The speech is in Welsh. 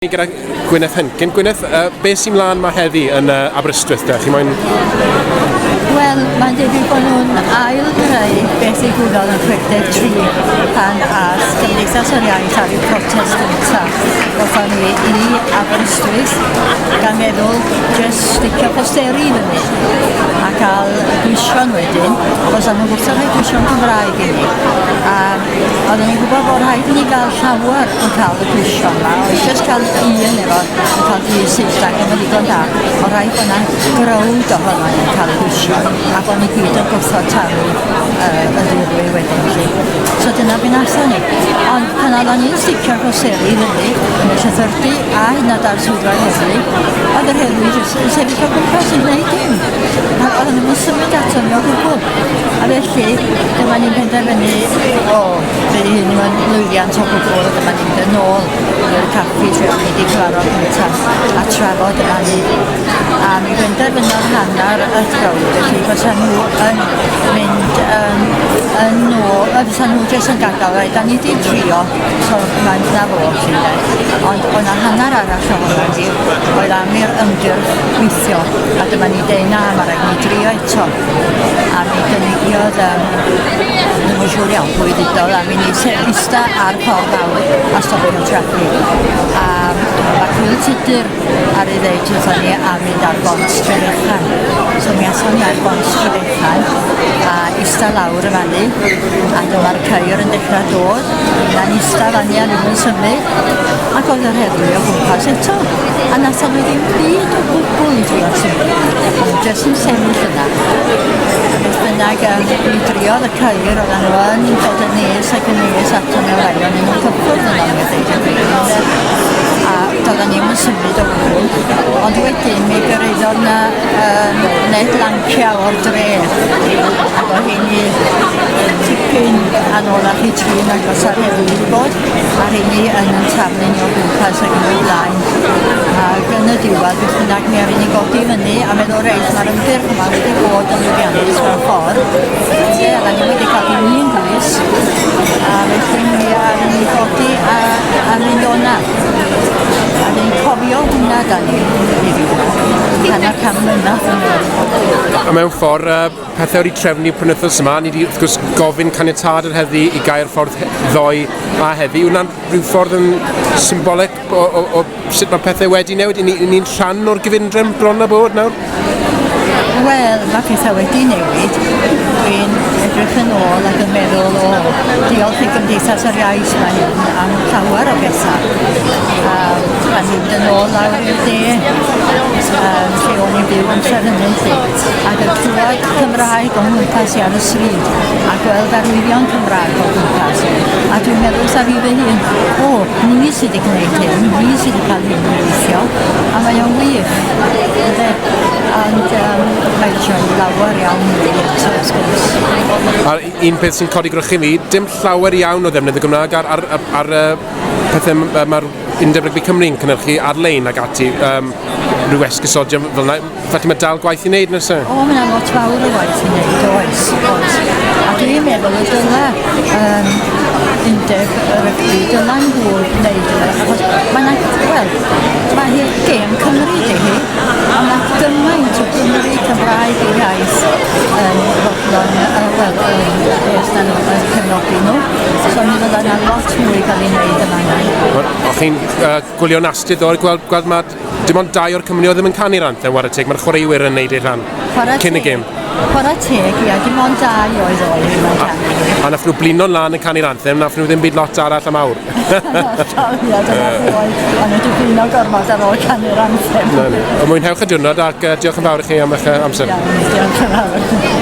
Ni gyda Gwyneth Henkin. Gwyneth, uh, beth sy'n mlaen ma heddi yn uh, Aberystwyth da? Chi moyn... Wel, mae'n debyg bod nhw'n ail-greu beth ddigwyddodd yn 63 pan ath Cymdeithas yr Iaith ar i'w protest gyntaf. Ddothon ni i Aberystwyth gan meddwl jyst sticio posteri i fyny a cael gweision wedyn, achos o'n nhw'n gwrthod rhoi gweision Cymraeg i ni. A oedden ni'n gwybod bod rhaid i ni gael llawer yn cael y gweision 'ma, oedd jyst cael un efo yn cael un Saesneg ddim yn ddigon da, ond rhaid bod 'na growd ohono ni'n cael y gweision a bod ni gyd yn gwrthod talu uh, y ddirwy wedyn felly. So dyna be nathon ni. Ond pan oedden ni'n sticio'r groseri fyny yn y llythyrdy a hyd yn oed ar swyddfa'r heddlu, oedd yr heddlu jyst yn sefyll o gwmpas yn gwneud dim. A oedden nhw'n symud ato ni o gwbl. A felly, dyma ni'n penderfynu, o, Fe 'di hyn yn lwyddiant o gwbl a dyma ni'n mynd yn ôl i'r caffi lle o'n ni wedi cyfarfod cyntaf a trafod yma ni. A mi benderfynodd hanner y crowd felly fysa nhw yn mynd um, yn ôl, fysa nhw jyst yn gadael, rhaid, da ni wedi trio, so mae'n na fo felly de. Ond oedd 'na hanner arall ohono ni oedd am i'r ymgyrch weithio a dyma ni deud na, mae rhaid ni drio eto. A mi gynigiodd um, Dwi'm yn siŵr iawn pwy ddudodd am i ni ista ar ffordd fawr a stopio traffig. A mae Cwyl Tudur ar ei ddeud wrthon ni am mynd ar bont Trefechan. So mi athon ni ar bont Trefechan a ista lawr y fanny a dyma'r ceir yn dechrau dod. Na'n ista fanny a ddim yn symud ac oedd yr heddlu o gwmpas eto. A nathon nhw ddim byd o gwbl i drio symud. O'n nhw jyst yn sefyll yna. Beth bynnag, um, mi driodd y ceir, oedden nhw yn dod yn nes ac yn nes ato ni rai, o'n nhw'n cyffwrdd yno mi a dweud y gwir. A doedden ni'm yn symud o gwbl. Ond wedyn mi gyrraeddodd na um, Ned Lancia o'r dre. Ac oedd rheini tipyn anoddach i trin nag fysa'r heddlu wedi bod. A rheini yn yn taflu ni o gwmpas ac yn y blaen. Ac yn y diwedd, beth bynnag, mi aru ni godi fyny a meddwl, reit, mae'r ymgyrch yma wedi bod yn lwyddiannus mewn ffordd. Ie, a ni wedi cael dim un gwys. A felly mi aru ni godi a, a mynd o'na. A ni'n cofio hwnna da ni heddiw. Hanner can mlynedd yn ôl. A mewn ffordd, uh, pethau wedi trefnu penwythnos yma, ni wedi wrth gwrs gofyn caniatâd yr heddlu i gau'r ffordd ddoe a heddi. Hwna'n rhyw ffordd yn symbolig o, o, o sut mae pethau wedi newid? Ni'n ni rhan o'r gyfundrefn bron a bod nawr? Wel, mae pethau wedi newid. Dwi'n edrych yn ôl ac yn meddwl, o, diolch i Gymdeithas yr Iaith mae hyn am llawer o bethau. A a mynd yn ôl lawr i'r de, um, lle o'n i'n byw amser hynny, lle. Ac yn clywed Cymraeg o'n nghwmpas i ar y stryd, a gweld arwyddion Cymraeg o gwmpas. A dwi'n meddwl wrtha fi fy hun, o, ni sydd wedi gwneud hyn, ni sydd wedi cael hyn i weithio, a mae o'n wych. Ynde? Ond um, mae eisiau lawer iawn mwy eto, wrth gwrs. A un peth sy'n codi gwrychu mi, dim llawer iawn o ddefnydd y Gymraeg ar, ar, ar, ar pethau mae'r Undeb Rygbi Cymru'n cynhyrchu ar-lein ac ati, um, rhyw esgusodion fel yna. Felly mae dal gwaith i wneud, nes e? O, mae yna lot fawr o waith i wneud, oes, oes. A dwi'n meddwl y dyla um, undeb y rygbi, dyla nhw wneud yna, achos mae yna, wel, mae hi'r gêm Cymru di hi, a mae gymaint o Gymru Cymraeg i iaith yn fodlon, uh, wel, yn beth na nhw, yn cefnogi nhw. So mi fydda yna lot mwy gael ei wneud yma yna. O'ch chi'n uh, gwylio'n astud ddoe, gweld, gweld ma dim ond dau o'r Cymry oedd ddim yn canu'r anthem, ware teg, mae'r chwaraewyr yn neud eu rhan cyn y gêm. Chwarae teg, ia, dim ond dau oedd oedd ddim yn canu. A nath nhw blino'n lan yn canu'r anthem, nath nhw ddim byd lot arall am awr. Ia, dyna chi oedd. O'n nhw wedi blino gormod ar ôl canu'r anthem. Na, na. Mwynhewch y diwrnod ac uh, diolch yn fawr i chi am eich amser. Iawn, diolch yn fawr.